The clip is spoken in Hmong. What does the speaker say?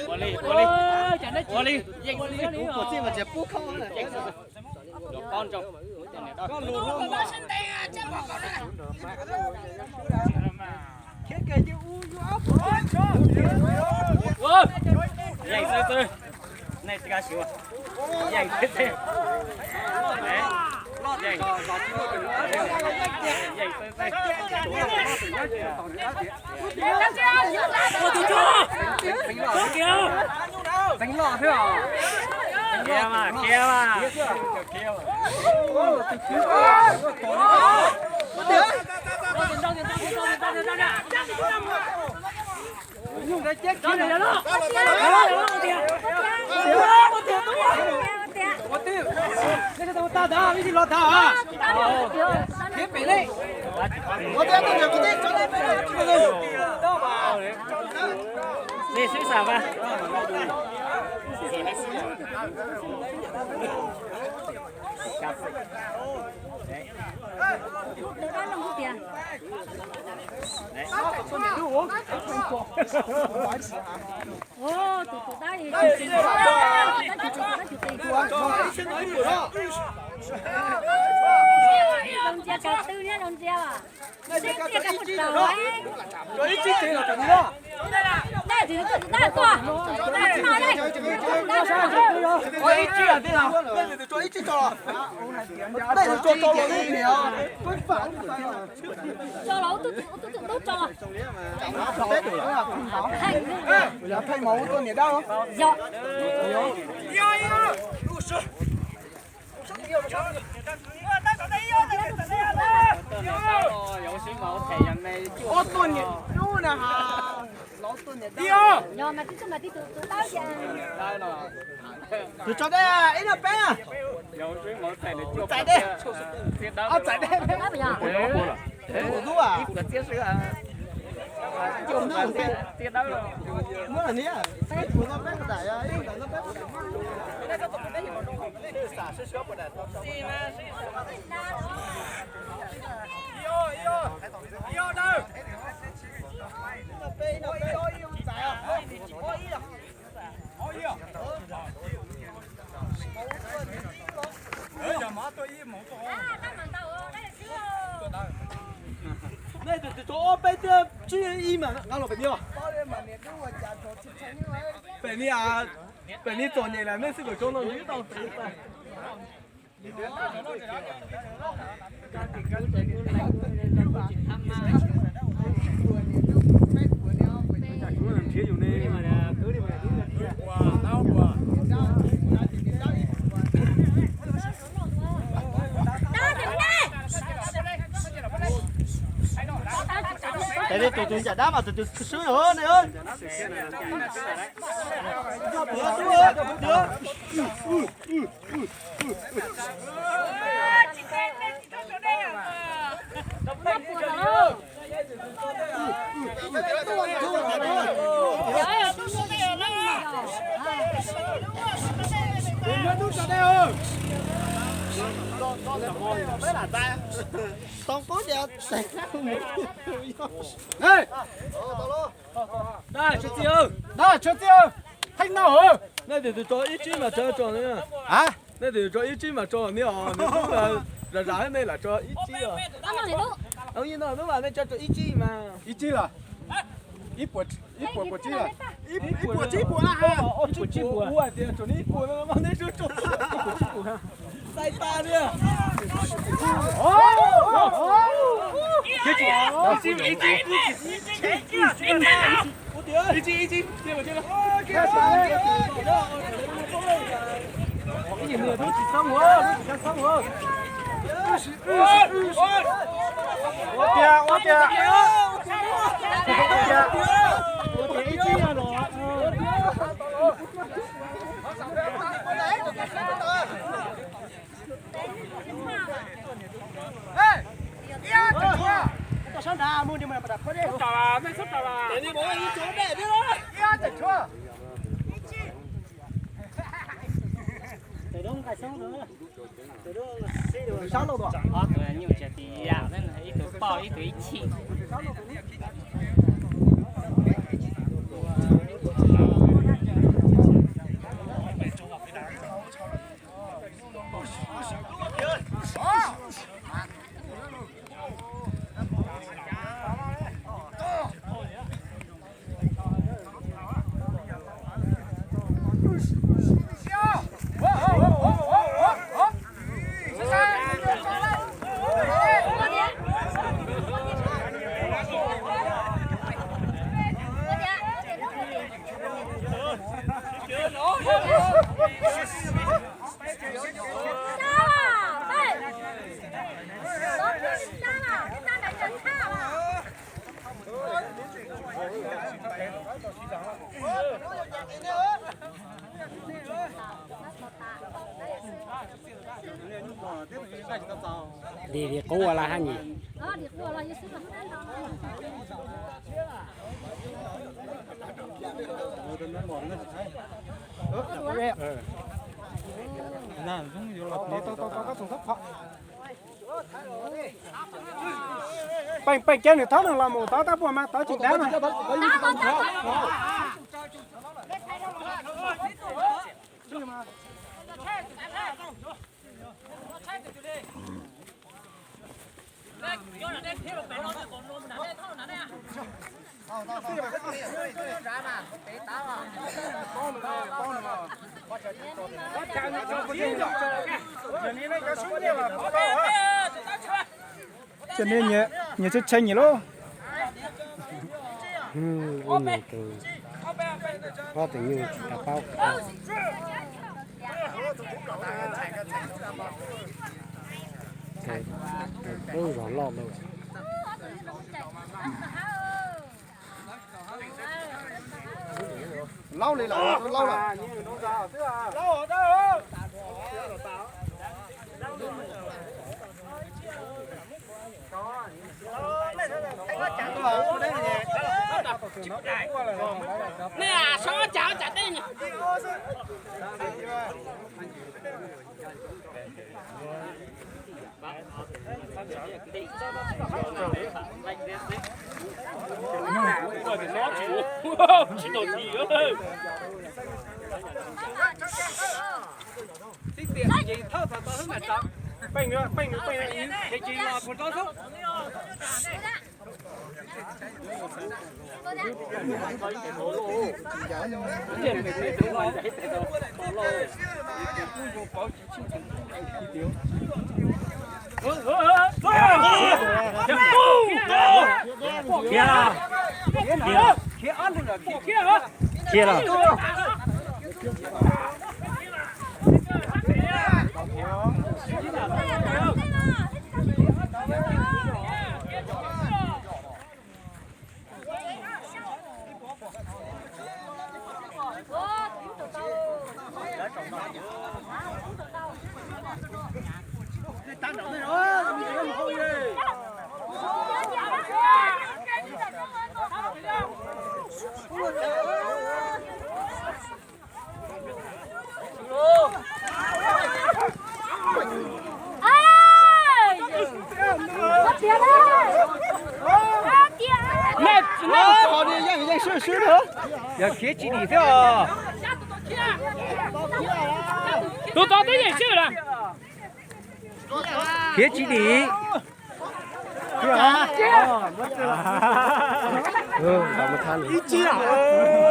Ua li, ua li, ua li. Yeej xwb, yeej xwb. Yeej xwb xwb. Nej tsis kav xyuas. Yeej xwb xwb. Yeej. Yeej xwb xwb. Ua tus tso. Txeev los thiab os. Khiav mas, khiav mas. Li sib xav mas. Ib tsib tsev los tau li no. Ib tsib los tau li no. Yog pheej mus ua tus niam dab. Ob tug niam dub na ha. Yog mas tib tug mas tib tug tus dawb ces. Tus tso dej ib no peb na. Txais dej. Ob txais dej. Tus dub a. Muab los niam, peb tus no peb tus daim, ib tus daim no peb tus daim. Nej tus tus tso ob peb thiab tsib ib mas nqa los pem ni. Pem ni, pem ni txom nyem lawm nej xwb kom tso no nws ib tau. Tus tus caj dab mas tus tus swb nej. Dab, tshuav txiv, dab, tshuav txiv, theej no. Nej tus tus tso ib tsib mas tso tso. Nej tus tus tso ib tsib mas tso ni os, nws zam zam nej lam tso ib tsib os. Ib no lub mas nej tso tso ib tsib mas. Ib tsib los? Ib puas, ib puas puas tsib los? Ib puas tsib puas na ha. Ib puas tsib puas ua tias tso ib puas no mas nej tso tso ib puas tsib puas. Xais tas li. Ua tiag, ua tiag. Ua tiag, ua tiag ib tsib no los. Tawm doob nqaij xoob no. Ob tug nyuj tsis tias yam, ib tug poj ib tug ib chim. Dim, dim qub ua lawm hab nyim. Peem, peem, cia nws thaub neeg los mus tod tab puas mas tod tsis dab mas. Ces nej nyias tshee tshee nyem lauj. Ob tug nyuj tsis tau paub. Tus tub zog loj lawm. Laub li lawm, laub lawm. Khiav lawm. Yog khiav tsis dim thiab os. Tus tod twb yeej swb lawm. Khiav tsis dim. Ib tsi lawm.